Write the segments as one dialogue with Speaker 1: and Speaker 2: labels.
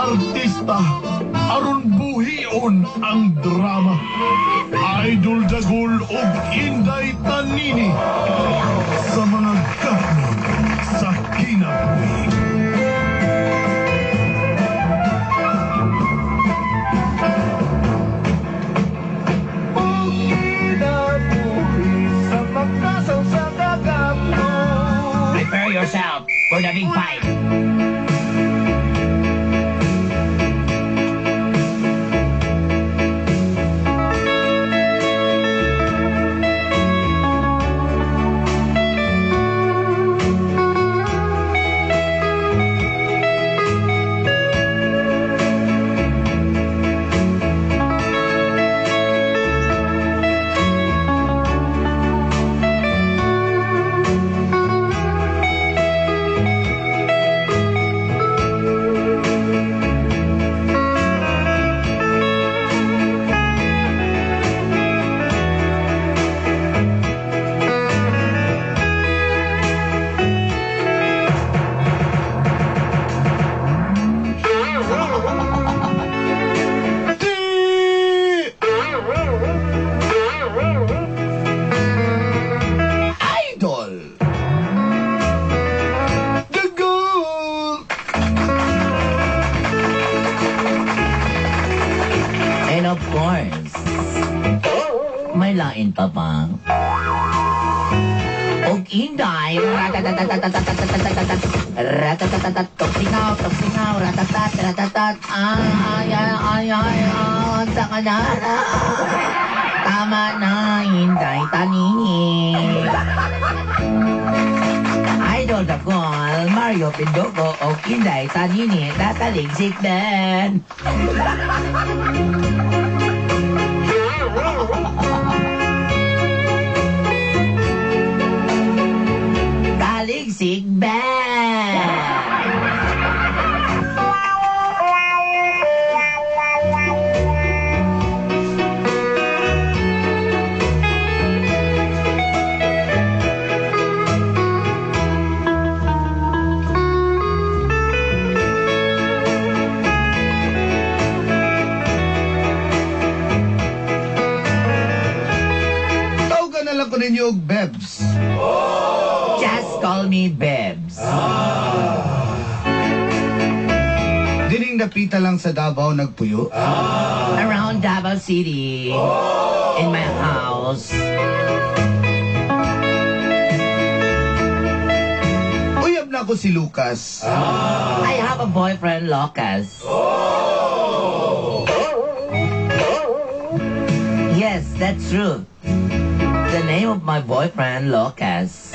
Speaker 1: artista aron buhion ang drama. Idol Dagul ug Inday Tanini sa mga gapnon sa kinabuhi.
Speaker 2: Kinabuhi sa makasaw sa kagapno.
Speaker 3: Prepare yourself for the big fight.
Speaker 1: Di!
Speaker 2: Idol Dagul.
Speaker 3: And of course, may lain pa ba? Og Inday, ratatatatatatatatatat, ratatatatat, toksingaw, toksingaw, ratatat, ratatat, ay, ay, ay, ay, ay, saka na, tama na, Inday Tanini. Idol Dagol, Mario Pindogo, og Inday Tanini, tataligsik din. Taligsik Ben!
Speaker 2: Tawagan na lang ko ninyo og Bebs.
Speaker 3: Just call me Bebs.
Speaker 2: Dining napita lang sa Davao nagpuyo.
Speaker 3: Around Davao City, in my house.
Speaker 2: Uyab na ko si Lucas.
Speaker 3: I have a boyfriend, Lucas. Yes, that's true. The name of my boyfriend, Lucas.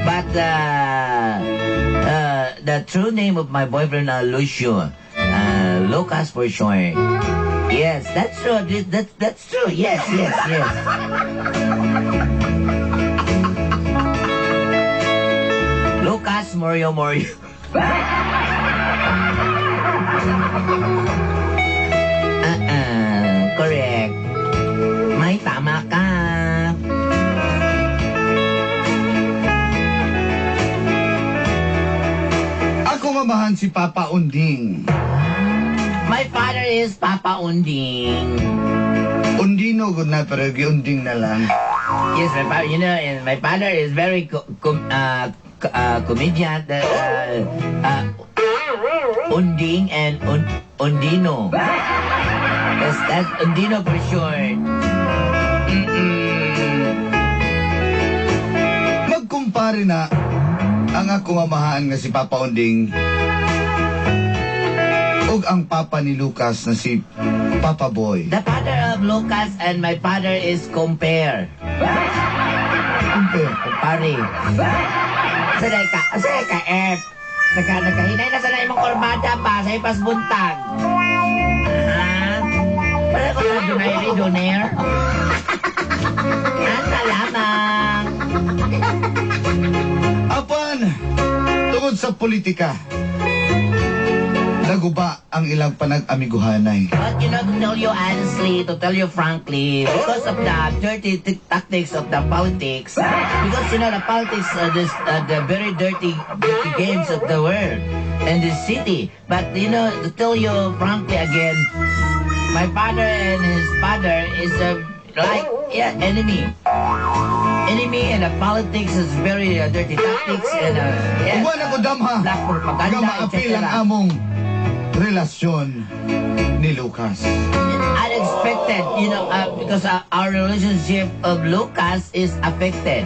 Speaker 3: But the true name of my boyfriend, Lucio. Lucas for short. Yes, that's true. That's true. Yes. Lucas Morio Morio. Correct. May tama ka.
Speaker 2: Ako mamahan si Papa Unding.
Speaker 3: My father is Papa Unding.
Speaker 2: Undino gud na pero giunding na lang.
Speaker 3: Yes, my father, and my father is very comedian, Unding and Undino. Yes, that's Undino for short.
Speaker 2: Magkumpare na ang akong amahan nga si Papa Unding ug ang papa ni Lucas na si Papa Boy.
Speaker 3: The father of Lucas and my father is compare.
Speaker 2: Compare.
Speaker 3: Kumpare. Sanay ka, sanay ka, eh. Nakahinay na sanay mong korbata pa sa ipas buntag. Ha? Wala ko na dunay donair. Asa lamang.
Speaker 2: Apan, tungod sa politika, Naguba ang ilang panag-amiguhanay.
Speaker 3: But you know, to tell you honestly, to tell you frankly, because of the dirty tactics of the politics, because you know the politics are this, the very dirty, dirty games of the world and the city. But you know, to tell you frankly again, my father and his father is a like yeah enemy. Enemy and the politics is very dirty tactics and yes,
Speaker 2: Uwan ako damha.
Speaker 3: black propaganda,
Speaker 2: Nga maapil
Speaker 3: etc.
Speaker 2: ang among relasyon ni Lucas.
Speaker 3: Unexpected, you know, because our relationship of Lucas is affected.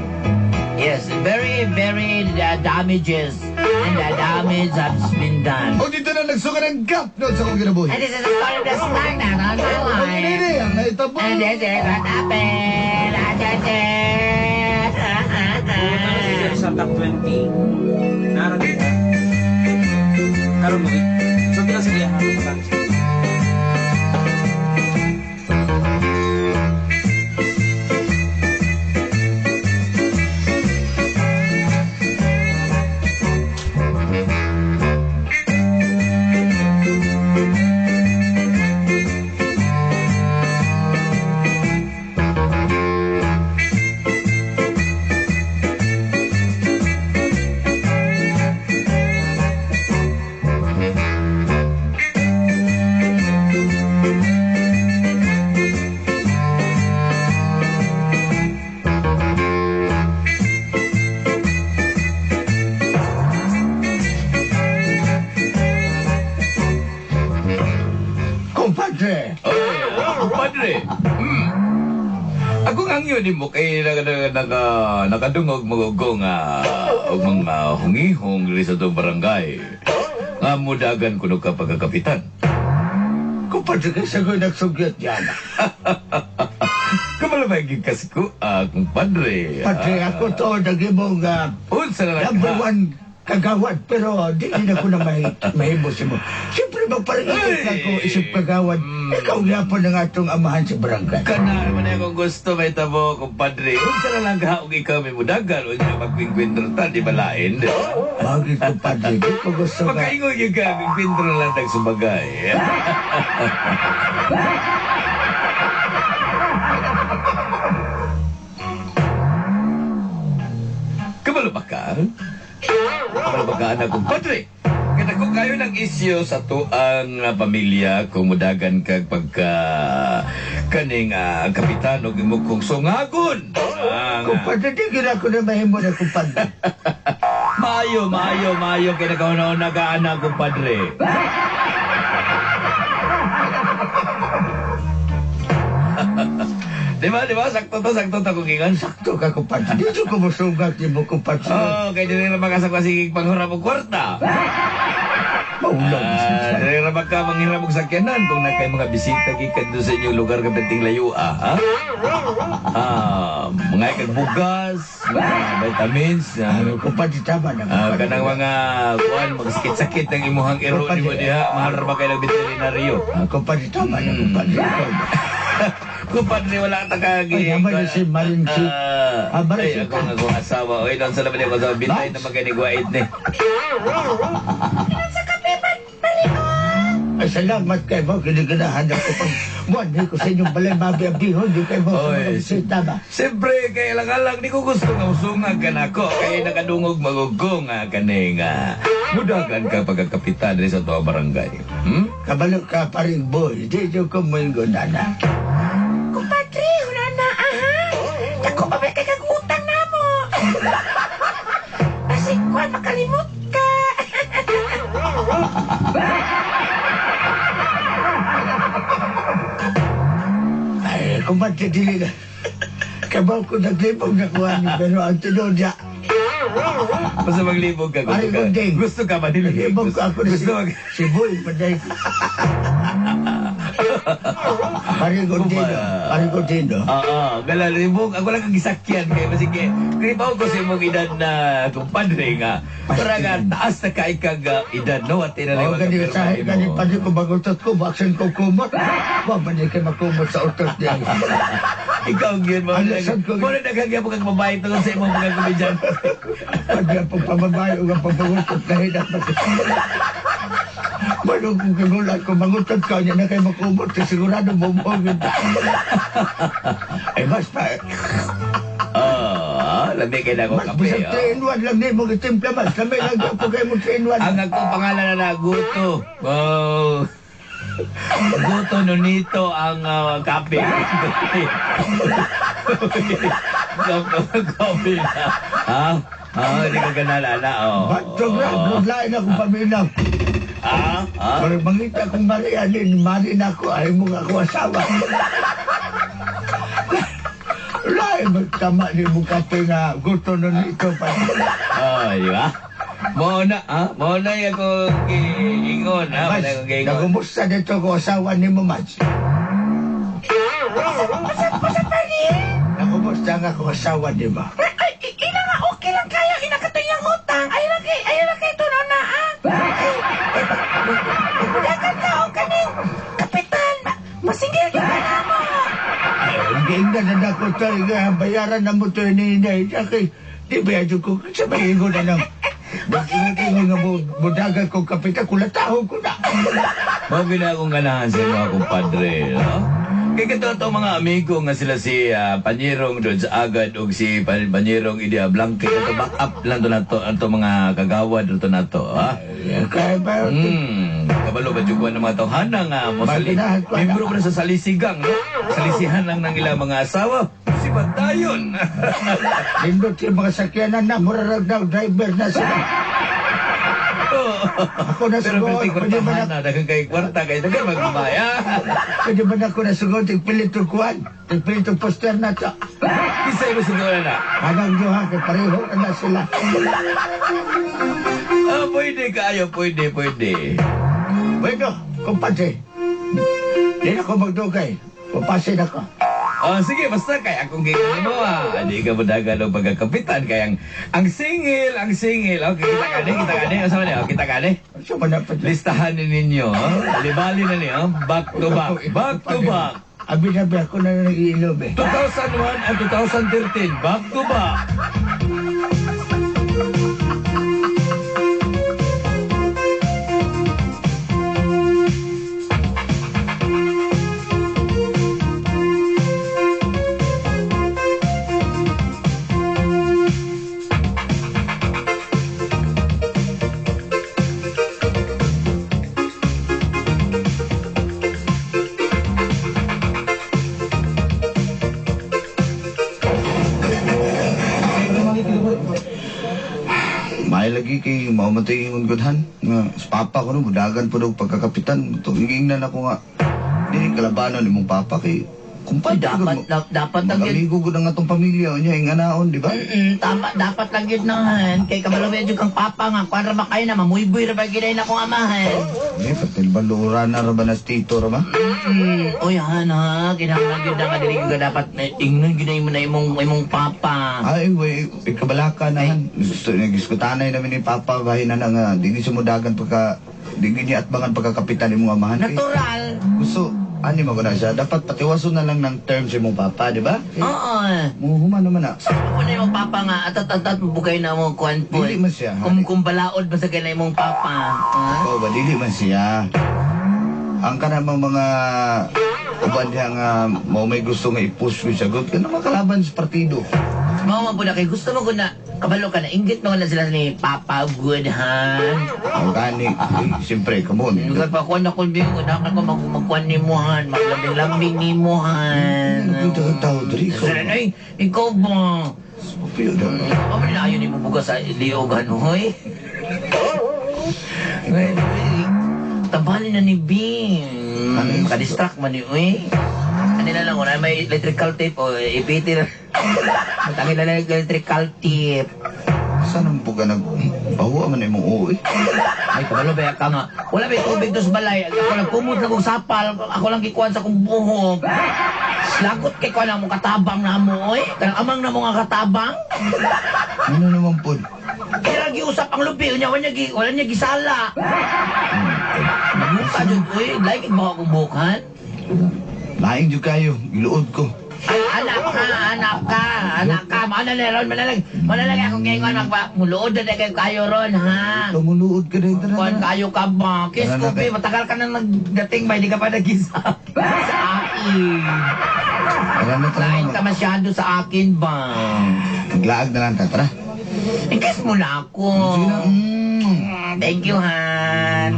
Speaker 3: Yes, very, very damages, and the damage has been done.
Speaker 2: O dito na nagsuka ng gap no sa akong kinabuhi.
Speaker 3: And this is the story of the star na on my
Speaker 2: Ang
Speaker 3: life.
Speaker 2: inini ang nahitabo.
Speaker 3: And this is what happened.
Speaker 4: Pumunta na si Sir sa top 20. Narating ka. Karon mo. So pila sa iya ha.
Speaker 5: Kumpadre,
Speaker 6: Kumpadre. Ako nga yun mo kay nakadungog magugong og mga hungihong diri sa itong barangay. Nga mudagan kuno ka pagkakapitan.
Speaker 5: Kumpadre, kasi ko nagsugyot yan.
Speaker 6: Kamala ba yung kasiko, kumpadre?
Speaker 5: Padre, ako to, nagimong
Speaker 6: Unsa na lang
Speaker 5: number
Speaker 6: ka?
Speaker 5: one kagawad, pero di na ko na mahimo si mo. Siyempre, magparang ka ko isip kagawad. Ikaw yapon ang atong amahan sa barangay.
Speaker 6: Kana naman akong gusto may tabo, kumpadre. Unsa na lang ka og ikaw may mudagan o niya magkwinkwintro ta, di ba lain? Di ba?
Speaker 5: Bakit, kumpadre? Di ko gusto nga.
Speaker 6: Makaingon yung ka, kwinkwintro lang tagsumagay. Kabalo ba ka? Kabalo ba ka, anak, kumpadre? Kada ko kayo ng isyo sa tuang pamilya kung mudagan kag pagka kaning kapitan og imo kong sungagon.
Speaker 5: Kumpadre, di gina ko na mahimo na, kumpadre.
Speaker 6: Maayo, maayo, maayo kay nakauna-una ka, anak, kumpadre. Di ba, di ba? Sakto to, sakto to kung ingon.
Speaker 5: Sakto ka, kumpadre. Dito ko musugat mo, kumpadre.
Speaker 6: Oh, kay dili ra makasakwa panghuram og kwarta.
Speaker 5: Maulaw.
Speaker 6: Dili ra ka manghiram og sakyanan kung na kay mga bisita gikan doon sa inyong lugar kapenting layo ha? Mga kag bugas, mga vitamins,
Speaker 5: Ano, kumpadre, tama na.
Speaker 6: Kanang mga kuan magsakit-sakit ang imuhang iro nimo diha, mahal ra ba kay ng veterinaryo?
Speaker 5: Kumpadre, tama na, kumpadre.
Speaker 6: Kumpadre, wala ta kagi.
Speaker 5: Ay, naman na si Maring si- Maring
Speaker 6: Ay,
Speaker 5: si-
Speaker 6: akong asawa. Oy, doon sa laban akong asawa. Bintay na magkanigwait ni.
Speaker 5: Ay, salamat kay mo. Ginaganahan ako pag buwan ko sa inyong balay mabi-abihon. Di kayo mo sa mga bisita ba?
Speaker 6: Siyempre, kay alang-alang, di ko gusto nga usungag ka na ako. Kay nakadungog magugong kaning mudagan ka pagkakapitan diri sa tuwa barangay. Hmm?
Speaker 5: Kabalo ka paring boy. Di ko mo yung nana.
Speaker 3: Kumpadre, wala na, aha. Dako pa ba kay kag-utang na mo? Kasi kuan makalimot ka.
Speaker 5: Ay, kumpadre, dili na. Kabaw ko naglibog na kuha niyo, pero ang tinuod niya.
Speaker 6: Basta maglibog ka. Gusto
Speaker 5: Ay,
Speaker 6: ka,
Speaker 5: gunding.
Speaker 6: gusto ka ba? Dili.
Speaker 5: Naglibog ko ako na
Speaker 6: Gusto mag...
Speaker 5: si Boy, paday. Paring Gundino, paring Gundino.
Speaker 6: Oo, gala libog. Ako lang ang gisakyan kay masige. Kay bao ko sa imong edad na kumpadre nga. Para nga taas na kay kag edad no at ina
Speaker 5: Oo, gani sa gani pa ko bagutot ko, baksin ko kumot. Wa man kay makumot sa utot niya.
Speaker 6: Ikaw gyud mo.
Speaker 5: Mo
Speaker 6: na daghang gyud kag babae tungod sa imong mga komedyante.
Speaker 5: Pag ang pagpababae o ang pagpagutot kahit at Bueno, kung kagulat ko, mangutod ka niya na kayo makumot, sigurado bumuhog yun. Eh, basta,
Speaker 6: Oh, lami kay na akong
Speaker 5: mas
Speaker 6: kape.
Speaker 5: bisag
Speaker 6: Oh.
Speaker 5: 3 in 1 lang ni mga timpla, mas lami lang ako kayo mo 3 in 1.
Speaker 6: Ang akong pangalan na na, Guto. Oh. Guto Nonito ang kape. Kape na. Ha? Ah, hindi ka ganala na. Oh.
Speaker 5: Batog na, lain akong pamilya.
Speaker 6: Ah? Ah?
Speaker 5: Parang mangita kong Marianin, mari na ako, ay mo nga ako asawa. Lain, magtama ni mo kape nga gusto nun ito pa.
Speaker 6: Oh, di ba? Mo na, ha? Mo na yung ako giingon, ha? Mo
Speaker 5: Mas,
Speaker 6: na akong giingon.
Speaker 5: nagumusta dito ko asawa ni mo, Mads.
Speaker 3: Usa pa rin.
Speaker 5: Nagumusta nga ako asawa ni mo.
Speaker 3: Ay, ina nga, okay lang kaya. Ina ka to niyang utang. Ayaw na kay tuno na, ah. Ay, mudagan ka, o kaning kapitan. Masinggil ka na mo.
Speaker 5: Ay, giingnan na ako ito, nga, bayaran na mo ito ni Inay. Kay, di ba yan ko, sa may ingon na lang. Nag-ingon nga mo, mudagan kong kapitan, kulatahon ko na.
Speaker 6: Mao gina akong ganahan sa mga kumpadre, no? Kay kato ato mga amigo nga sila si Panyerong doon sa Agad ug si Panyerong Idia Blanque ato back up lang to nato ato mga kagawad to nato, ha?
Speaker 5: Kaya ba,
Speaker 6: Kabalo ba jud ko ng mga tawhana nga mo sali. Membro pa na sa salisigang, no? Salisihan lang ng ilang mga asawa. Si Batayon.
Speaker 5: Nindot yung mga sakyanan na, murarag daw, driver na sila. Ako na
Speaker 6: Pero
Speaker 5: sugod,
Speaker 6: pwede
Speaker 5: pwede ba
Speaker 6: kwartahan
Speaker 5: na,
Speaker 6: na, daghang kay kwarta kay daghang magbabaya.
Speaker 5: Pwede ba na ako na sugod, tigpilit og kuwan, tigpilit og poster na to.
Speaker 6: Kisay mo siguro na.
Speaker 5: Anang duha, kay pareho na na sila.
Speaker 6: Ah, pwede kayo, pwede, pwede.
Speaker 5: Bueno, kumpadre, di na ako magdugay. Papasin ako.
Speaker 6: Oh, sige, basta kay akong giingon mo ah. Di ka mudagan og pagkakapitan kay ang singil, ang singil. Okay, kita ka ni, kita ka ni. Asa man ni? Oh, kita ka ni.
Speaker 5: Sa man pa
Speaker 6: Listahan ni ninyo, oh. Bali-bali na ni, oh. Back to back, back to back.
Speaker 5: Abi-abi ako na nag-iinom eh.
Speaker 6: 2001 and 2013, back to back.
Speaker 2: May lagi kay maumatay ingon gudhan nga sa papa ko no mudagan po daw pagkakapitan. Ingnan ako nga dili kalabanon imong papa kay kumpay
Speaker 3: Dapat, dapat lang yun.
Speaker 2: Mag-amigo gud ang atong pamilya unya inganaon, di ba?
Speaker 3: Tama, dapat lang yun nahan. Kay kabalo medyo kang papa nga. Kuan ra ba kayo na, mamuybuy ra ba ginay na kong amahan.
Speaker 2: Eh, patil ba luura na ra ba na tito ra ba?
Speaker 3: Uy, han ha, kinahanglan yun na nga dili ka dapat ingnon ginay mo na imong papa.
Speaker 2: Ay, wey, ikabalaka na han. Gusto, nagiskutanay namin ni Papa, bahin na nga, di ni sumudagan pagka, di niya atbangan pagkakapitan imong amahan. Kay,
Speaker 3: Natural.
Speaker 2: gusto, ani mo na siya, dapat patiwason na lang ng terms imong papa, di ba?
Speaker 3: Oo.
Speaker 2: Muhuman naman na.
Speaker 3: Sa mo na imong papa nga, at at at at bugay na mo kuan po.
Speaker 2: Dili man siya,
Speaker 3: Kung balaod ba sa ganay imong papa. Ha?
Speaker 2: Ikaw ba, dili man siya. Ang kanamang mga uban diha nga mao may gusto nga i-push ko siya good ka naman kalaban sa partido.
Speaker 3: Mao man po na kay gusto mo ko na kabalo ka na inggit mo na sila ni Papa Good han.
Speaker 2: Ang gani, eh, siyempre, come on.
Speaker 3: Lugar pa kuan ako biyo na ako magkuan ni mo han, maglambing-lambing ni mo han.
Speaker 2: Ano yung tao diri? Ikaw
Speaker 3: Sir,
Speaker 2: ba?
Speaker 3: ay, ikaw ba?
Speaker 2: Piyo daw.
Speaker 3: Ikaw man na ayon mo buga sa liog han, hoy. Tabali na ni Bing.
Speaker 2: Ano yun?
Speaker 3: Maka-distract man ni, uy. Kanila lang, wala may electrical tape o ipiti na. Matangin na lang electrical tape.
Speaker 2: Saan ang buga nag... Bawa man imong uwi?
Speaker 3: Ay, kabalo ba ka nga? Wala ba tubig to sa balay? Ako lang kumot lang kong sapal. Ako lang gikuan sa kong buhok. Lagot kay kuan ang mong katabang na mo, oy. Kanang amang na mo nga katabang.
Speaker 2: Ano naman po?
Speaker 3: Kaya lagi usap ang lupi. Unya, wala niya gisala. Naguta dyan, oy. Like, ba akong bukan?
Speaker 2: Laing jud kayo, giluod ko.
Speaker 3: Anak ka, anak ka, anak ka. Mao na lang ron, manalag akong gaingon magba. Muluod na kayo kayo ron, ha?
Speaker 2: Tumuluod ka din. Tara,
Speaker 3: Kuan
Speaker 2: tara.
Speaker 3: kayo ka ba? Kiss
Speaker 2: Tara
Speaker 3: ko,
Speaker 2: na,
Speaker 3: be. Matagal ka na nagdating ba? Hindi ka pa nag-isa sa akin.
Speaker 2: Tara na, tara
Speaker 3: Lain
Speaker 2: na.
Speaker 3: ka masyado sa akin ba?
Speaker 2: Maglaag na lang ta, tara.
Speaker 3: I-kiss mo na ako.
Speaker 2: Sige na. Mm.
Speaker 3: Thank you, Han.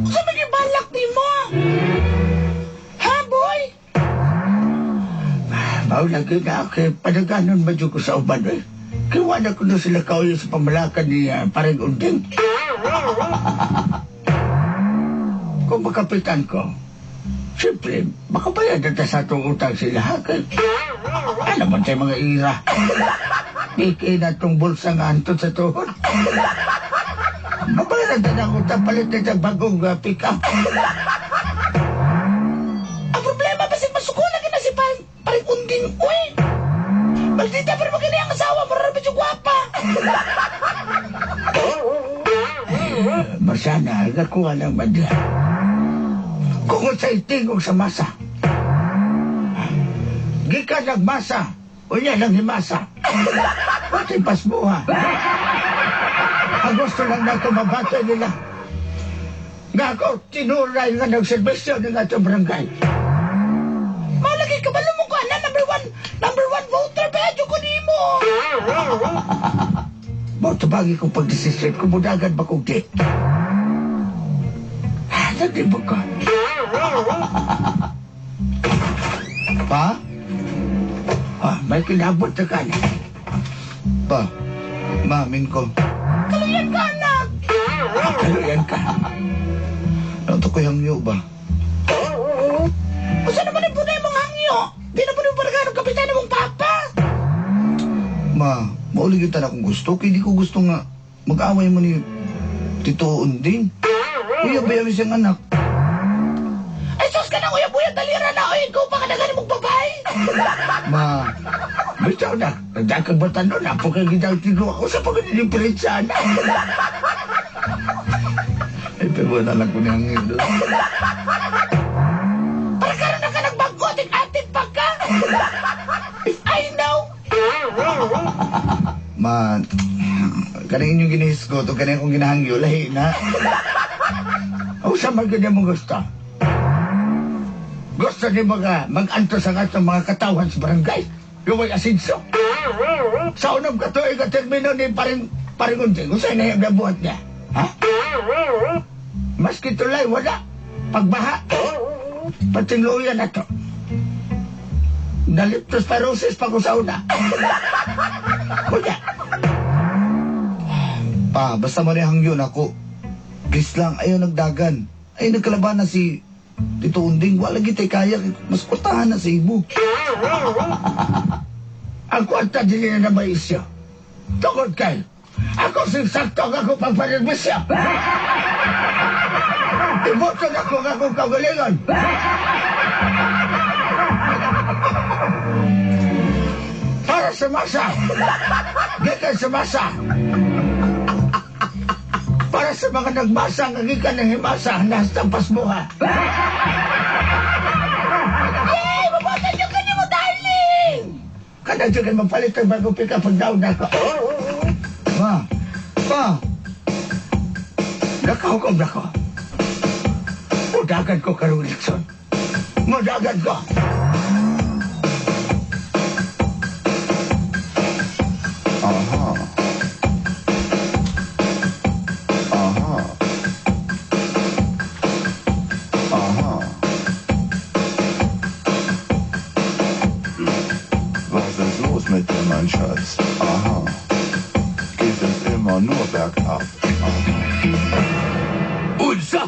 Speaker 5: Sa mga balak ni mo? Ha, boy? Mao lagi na kay padaganon ba ko sa uban eh. Kaya wala ko na sila kauyo sa pamalakan ni pareng Unding. Kung makapitan ko, siyempre, makabayad na sa atong utang sila. Ha? Kay, ano man tayo mga ira? Di kay na itong bulsa nga antod sa tuhod. Mabayaran na ang utang palit na itong bagong pick-up. Ang problema ba masuko lagi na si parang Unding, uy! Maldita pero magkini ang asawa, marami medyo gwapa. Marciana, nakuha lang madya. Kung sa itingog sa masa. Gikan nagmasa, unya lang himasa. Pati pasbuha. Ang gusto lang na mabata nila. Nga ako, tinuray nga nagserbisyo ng atong barangay. Mao lagi kabalo mo ko, ana, number one voter, medyo ko nimo. Mao tabagi kong pagdesisyon kung mudagan ba kung di. Nagdibog ko.
Speaker 2: Pa?
Speaker 5: Ah, may kinabot na ka na.
Speaker 2: Pa? Ma, min ko.
Speaker 5: Kaluyan ka, anak! Kaluyan ka.
Speaker 2: Ano to ko hangyo ba?
Speaker 5: Usa naman ang punay mong hangyo? Di na po yung barangay ng kapitan mong papa.
Speaker 2: Ma, maulig yung akong gusto. Kaya di ko gusto nga mag-away mo ni Tito Unding. Kuya, bayaw siyang anak.
Speaker 5: Ay, sus ka na, kuya, buya, dalira na. Oy, ikaw pa ka na ganun mong babae.
Speaker 2: Ma,
Speaker 5: Bitaw na, nagdakang bata nun, napakagidang tigo ako sa pagdidipirensya na.
Speaker 2: Ay, pero na lang ko ni hangyo doon.
Speaker 5: Para karon na ka nagbago, atik-atik pa ka. If I know.
Speaker 2: Ma, kaning inyong ginahisgot o kaning akong ginahangyo, lahi na.
Speaker 5: O sa mga mong gusto? Gusto ni mga mag-antos ang atong mga katawhan sa barangay? Luway asinso. Sa unang katuig at termino ni paring Unding, usay na yung nabuhat niya? Ha? Maski tulay, wala. Pagbaha. Patingluyan na to. Naliptospirosis pa ko sa una. Kuya,
Speaker 2: Pa, basta mo rin hangyo na ako. Please lang, ayaw nagdagan. Ayaw nagkalaban na si Tito Unding. Wala gitay kaya. Mas kwartahan na sa imo.
Speaker 5: Ang kwarta dili na may isyo. Tungod kay, ako sing sakto ang ako pagpanerbisyo. Iboto na ko ang akong kaugalingon. Para sa masa. Gikan sa masa. Para sa mga nagmasa nga gikan ng himasa, nasa pasbuha. Yay! Mabotan niyo kanyo mo, darling! Kada dyan kayo magpalit ng bagong pick up pag down na ako.
Speaker 2: Ma, pa,
Speaker 5: Nakahukom na ko. Mudagan ko karong eleksyon. Mudagan ko.
Speaker 7: Aha. Aha. Aha. Was ist los mit dir, mein Schatz? Aha. Geht es immer nur bergab? Aha.
Speaker 6: Unsa!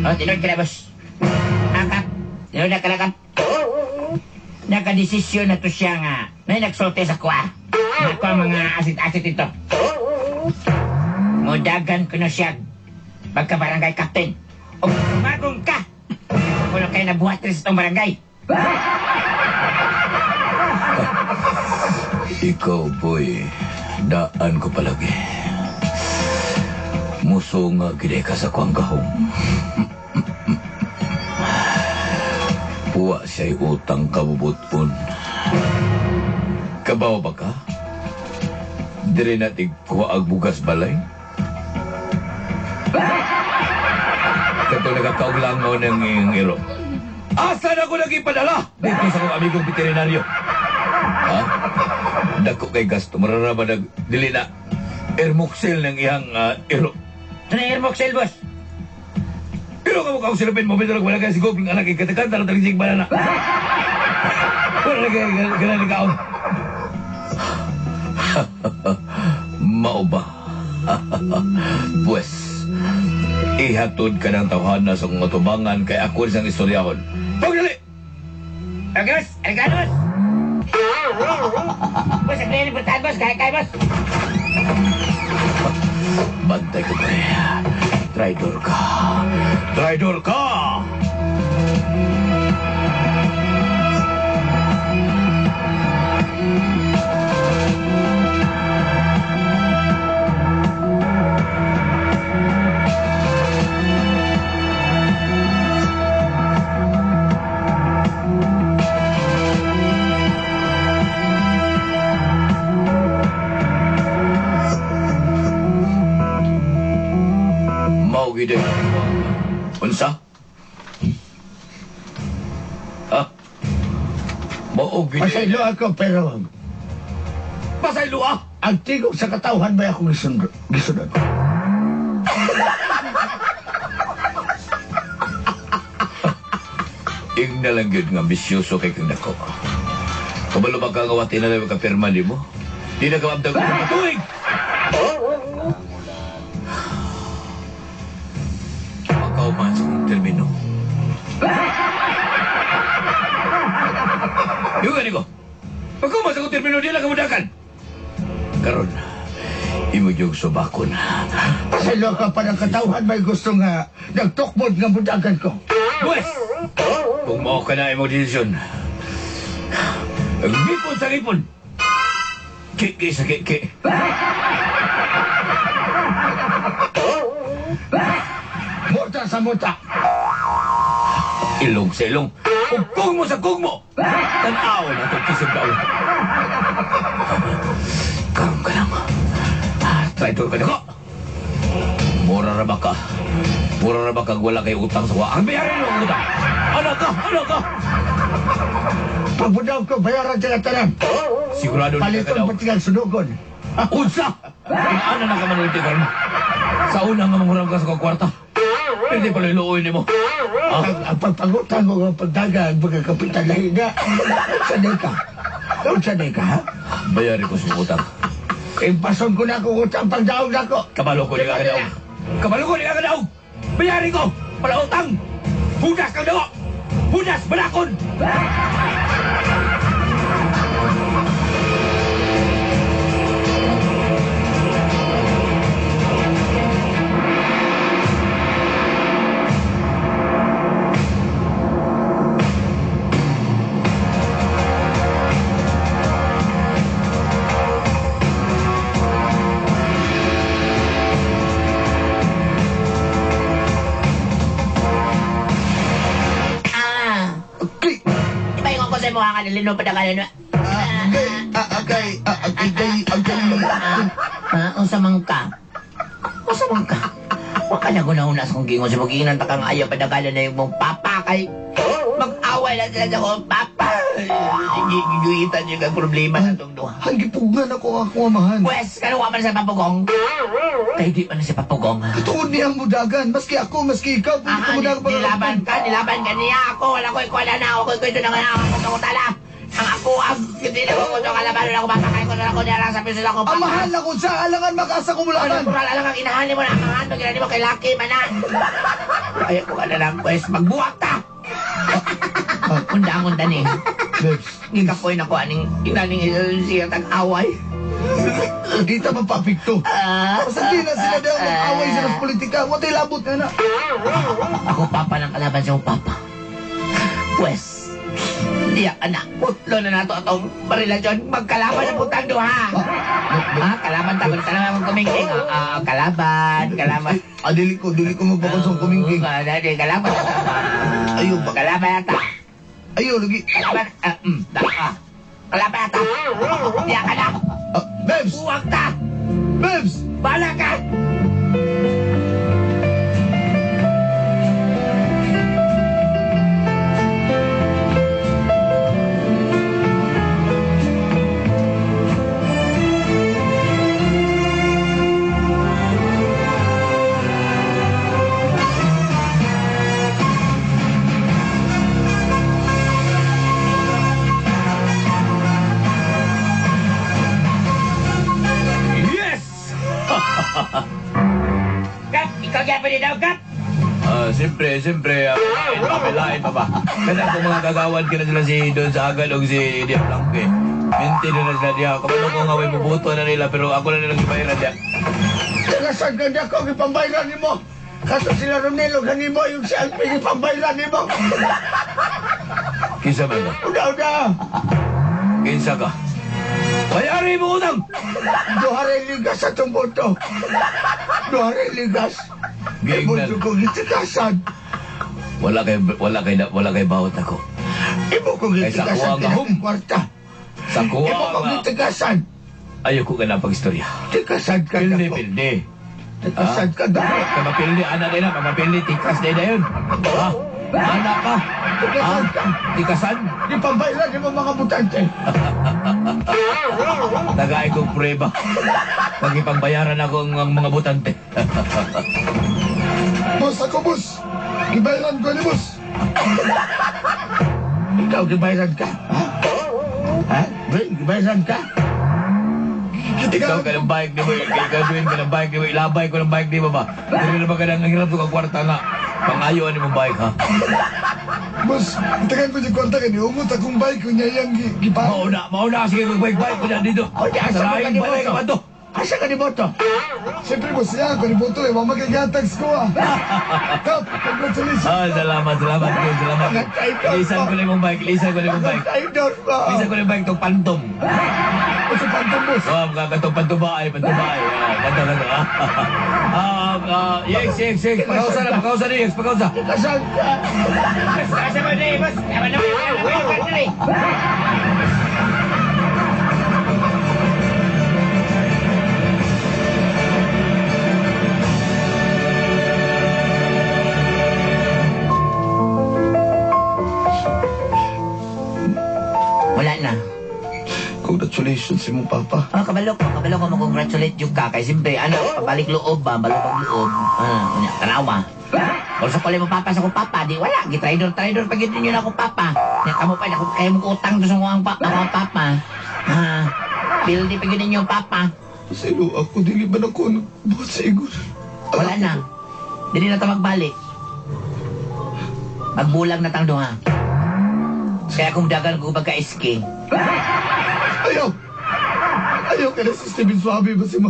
Speaker 3: Oh, tinod ka na, boss. Angkap. Tinod na kalakap. Nakadesisyon na to siya nga. Nay nagsulti sa kuha. Nako ang mga asit-asit ito. Mudagan ko na siya. Pagka barangay captain. O sumagong ka. Kuno kayo nabuhat rin sa itong barangay.
Speaker 6: Ikaw, boy, daan ko palagi. Muso nga gid ka sa kuang gahom. Puwa siya'y utang kabubuton. Kabaw ba ka? Dire na tigkuha ag bugas balay? Kato nagkakaog langaw ng iyong iro. Asa na ko nagipadala? Dito sa akong amigong veterinaryo. Ha? Dako kay gasto. Mararaba nag dili na Ermoxil ng iyang iro.
Speaker 3: Ito na Ermoxil, boss.
Speaker 6: Pero ka mo kaong silupin mo, pero wala kayo siguro ng anak ikatakan, tarang tarisig banana. Wala kayo ganun kaon. Mao ba? Pues, ihatod ka ng tawhana sa kong atubangan kay ako isang istoryahon. Pagdali!
Speaker 3: Okay, boss. Aligado, boss. Boss, ang kaya ni boss. Kaya, boss.
Speaker 6: Bantay ko, pre. Traidor ka. Traidor ka! Gide. Unsa? Ha? Mao gid.
Speaker 5: Pasaylo ako pero
Speaker 6: pasaylo ah.
Speaker 5: Ang tigok sa katawhan ba akong gisunod?
Speaker 6: Ing na lang gyud nga ambisyoso kay kang dako. Kabalo ba ka nga wati na lang ka pirma nimo? Di na ka maabdag og tuig. Pagkauman sa kong termino. Yung gani ko. Pagkauman sa kong termino, di lang kamudakan. Karon, imo yung subakon.
Speaker 5: Pasaylo ka pa ng katawhan, may gusto nga nagtukmod nga mudagan ko.
Speaker 6: Pwes, kung mao ka na imong desisyon, ngipon sa ngipon, kiki sa kiki.
Speaker 5: Muta sa muta.
Speaker 6: Ilong sa ilong. Ug kung mo sa kung mo. Tan-aw na itong kisig daw. Karon ka lang. Traitor ka na ko. Mura ra ba ka? Mura ra ba kag wala kay utang sa kuha? Ang bayarin mo ang utang. Ano ka? Ano ka?
Speaker 5: Pagbudaw ko, bayaran sila tanan.
Speaker 6: Sigurado na ka
Speaker 5: Paliton
Speaker 6: daw.
Speaker 5: pa tingal sunugon.
Speaker 6: Unsa? Inaana na ka manulti karon. Sa una nga manghuram ka sa kwarta. Pwede pala iluoy nimo.
Speaker 5: Ang pagpangutang o ang pagdaga, ang pagkakapitan lahi na. Sanay ka. Sanay ka, ha?
Speaker 6: Bayari ko sa utang.
Speaker 5: Impason ko na akong utang pagdaog na ako.
Speaker 6: Kabalo ko ni ka kadaog. Kabalo ko ni ka kadaog. Bayari ko. Pala utang. Hudas kang dago. Hudas balakon.
Speaker 3: Nilino pa na kayo.
Speaker 2: Agay, agay, agay.
Speaker 3: Ha? Unsa man ka? Unsa man ka? Wa ka na guna-una sa kong gingon sa magiinan ta kang ayaw padagalan na yung mong papa kay mag-away lang sila sa kong papa. Giguyuitan yung ang problema sa itong duha.
Speaker 2: Ang gipugngan ako ako amahan.
Speaker 3: Pwes, kanuha man sa papugong. Kay di man sa papugong.
Speaker 2: Katuod niya ang mudagan. Maski ako, maski ikaw, pwede ka mudagan pa.
Speaker 3: Nilaban ka niya ako. Wala ko ikuwala na ako. Ko ito na nga ako pagkakutala. Ang ako, ang hindi na ko kuno kalaban ako papakay ko na ako niya sa piso ako.
Speaker 2: Amahan ako sa alangan makasa ko mulaban.
Speaker 3: Natural alang ang inahan mo na amahan mo ginani mo kay laki manan. Ayaw ko ka na lang pwes magbuwak ta. Undang-undan eh.
Speaker 2: Babes,
Speaker 3: Gikapoy na ko aning inaning siya tag-away.
Speaker 2: di ta mapapikto. Basta di na sila daw mag-away sila sa politika. Watay labot na na.
Speaker 3: Ako papa ng kalaban sa akong papa. Pwes, diya ka na. Putlo na nato atong relasyon. Magkalaban na putang duha. Ha? Kalaban ta. Kung tanong akong kumingking. Ah, kalaban, kalaban.
Speaker 2: Ah, dili ko magpakonsong kumingking.
Speaker 3: Ah, dali, kalaban na ta.
Speaker 2: Ayaw ba?
Speaker 3: Kalaban na ta.
Speaker 2: Ayaw, lagi.
Speaker 3: Kalaban, ah. Kalaban na ta. Diya ka na.
Speaker 2: Ah, Babes!
Speaker 3: Buwag ta.
Speaker 2: Babes!
Speaker 3: Bala ka.
Speaker 6: Yes!
Speaker 3: Kap, ikaw gyapon ni daw, Kap.
Speaker 6: Ah, siyempre, siyempre, lain pa ba? Kaya kung mga kagawad ka na sila si Don Sagan o si Dia Blanque. Minti na na sila diya. Kabalo ko nga may bubuto na nila pero ako na nilang ibayaran diya.
Speaker 5: Tigasan ka niya ko, ipambayran ni mo. Kaso sila Ronelo, ganimo yung si Alvin, ipambayran ni mo.
Speaker 6: Kinsa man ka?
Speaker 5: Una-una,
Speaker 6: Kinsa ka? Bayari mo utang!
Speaker 5: duha rin ligas sa itong boto. Duha rin ligas.
Speaker 6: Giingnan.
Speaker 5: Ibo ko gitikasan.
Speaker 6: Wala kay bawat ako.
Speaker 5: Ibo ko
Speaker 6: Kay sa
Speaker 5: gitikasan.
Speaker 6: kuha nga, hum.
Speaker 5: Kwarta.
Speaker 6: Sa kuha
Speaker 5: Ibo ko
Speaker 6: nga.
Speaker 5: gitikasan.
Speaker 6: Ayoko ka na pag-istorya.
Speaker 5: Tikasan ka na
Speaker 6: Pildi,
Speaker 5: ko.
Speaker 6: pildi.
Speaker 5: Tikasan ka na.
Speaker 6: Kay mapildi, anak din na. Mapildi, tikas din na yun. Ha? Anak ka. Ha?
Speaker 5: Tikasan ka.
Speaker 6: Tikasan?
Speaker 5: Ipambayran ni mo mga butante.
Speaker 6: Tagay kong prueba. Pag ipagbayaran ako ang mga butante.
Speaker 7: Boss, ako boss. Gibayaran ko ni boss.
Speaker 5: Ikaw, gibayran ka. Ha? Ha? Dwayne, gibayran ka?
Speaker 6: Ikaw ka ng bike ni mo, ikaw Dwayne ka ng bike ni mo, ilabay ko ng bike ni mo ba? Hindi na ba ka nang hirap ko kwarta nga? Pangayoan ni mo bike ha?
Speaker 7: Boss, itagan ko yung kwarta kay niumot akong bike ko niya yang gibayaran.
Speaker 6: Mauna, mauna, sige mag-bike bike ko dyan dito.
Speaker 5: O, di, asa
Speaker 6: Sa
Speaker 5: mo ka
Speaker 6: laing
Speaker 5: ni
Speaker 6: balay
Speaker 5: Boto?
Speaker 6: ka ba to?
Speaker 5: Asa ka ni Boto?
Speaker 7: Siyempre boss, siya ako ni Boto eh. Wa magkagatags ko ah. Kap, congratulations.
Speaker 6: Ah, salamat, salamat, Dwayne, salamat.
Speaker 5: Mga traitor
Speaker 6: Lisan ko na yung bike, lisan ko na yung bike.
Speaker 5: Traitor mo!
Speaker 6: Lisan ko na yung bike, tong pantom.
Speaker 7: Sa phantom boss.
Speaker 6: Oh, mga katong pantubaay, pantubaay. Ah, kanto, kanto. Ah, ah, yes, yes, yes. Pakausa na, pakausa na, yes, pakausa.
Speaker 5: Tikasan ka!
Speaker 3: Boss, asa mo ni, boss? Tama na, tama na, tama na. Wala na.
Speaker 2: Congratulations sa imong papa.
Speaker 3: Ah, kabalo ko, mag-congratulate yung ka. Kay siyempre, ano, pabalik loob ba, balik loob. Ah, ano, tanawa. Kung sa kulay mo papa sa kong papa, di wala. Gitraidor, traidor, pag yun yun akong papa. Nya, kamo pa, ako, kayo mong utang to sa akong papa, akong papa. Ah, pildi pag yun yung papa.
Speaker 2: Sa ilo ako, dili ba na ko nagbuhat sa igor?
Speaker 3: Wala na. Dili na ta magbalik. Magbulag na tang duha. Kaya kung dagan ko pagka-SK,
Speaker 2: Ayaw! Ayaw ka na si Steven Suabe ba si ma?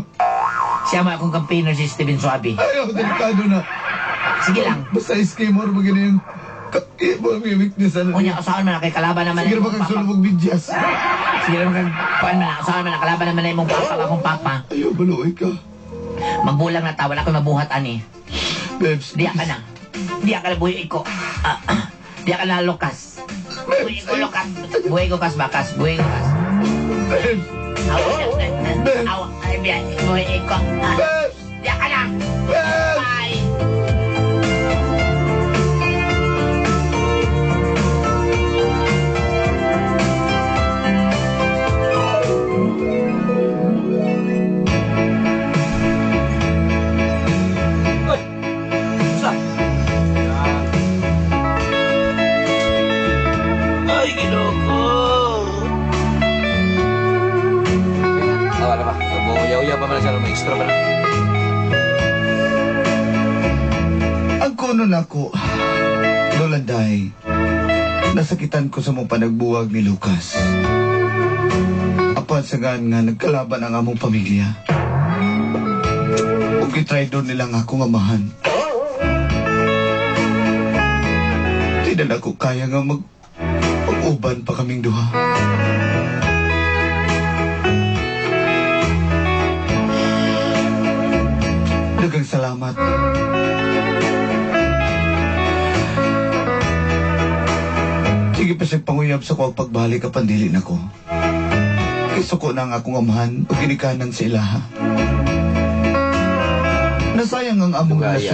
Speaker 3: siya mo akong campaigner si Steven Suabe.
Speaker 2: Ayaw, delikado na.
Speaker 3: Sige lang.
Speaker 2: Basta SK mo, ano ba ganyan? Mo ang weakness, ano?
Speaker 3: Unya, usahan man na kay kalaban naman
Speaker 2: Sige
Speaker 3: na
Speaker 2: na ba
Speaker 3: imong
Speaker 2: kang
Speaker 3: papa.
Speaker 2: sulubog bidyas?
Speaker 3: Sige naman kag kuan man na, usahan man na kalaban naman na imong papa akong papa.
Speaker 2: Ayaw, baluoy ka.
Speaker 3: Magbulang na ta, wala ko'y mabuhat ani.
Speaker 2: Babes,
Speaker 3: Diya ka na. Diya ka na buhi ko. Ah, ah. Diya ka na lukas. Buhi ko lukas. Buhi ko kas bakas. Buhi ko kas.
Speaker 2: Babes!
Speaker 3: Awa, awa, ay, biya, buhi ko. Ah,
Speaker 2: Babes!
Speaker 3: Diya ka na.
Speaker 2: Babes!
Speaker 3: Bye.
Speaker 4: Uy! Basta! Ay, ginoo Tawa na ba? Uyaw-uyaw pa man siya, may extra pa na.
Speaker 2: Ang kuno nako, Lola Day, Nasakitan ko sa mong panagbuwag ni Lucas. Apan sagan nga nagkalaban ang among pamilya. Ug gitraidor nila nga akong amahan. Di na nako kaya nga mag-uban pa kaming duha. Daghang salamat. Sige pa siya panguyab sa kuwang pagbalik apan dili na ko. Kisuko na ang akong amahan o ginikanan sa ilaha. Nasayang ang among
Speaker 6: Dugayan.
Speaker 2: relasyon.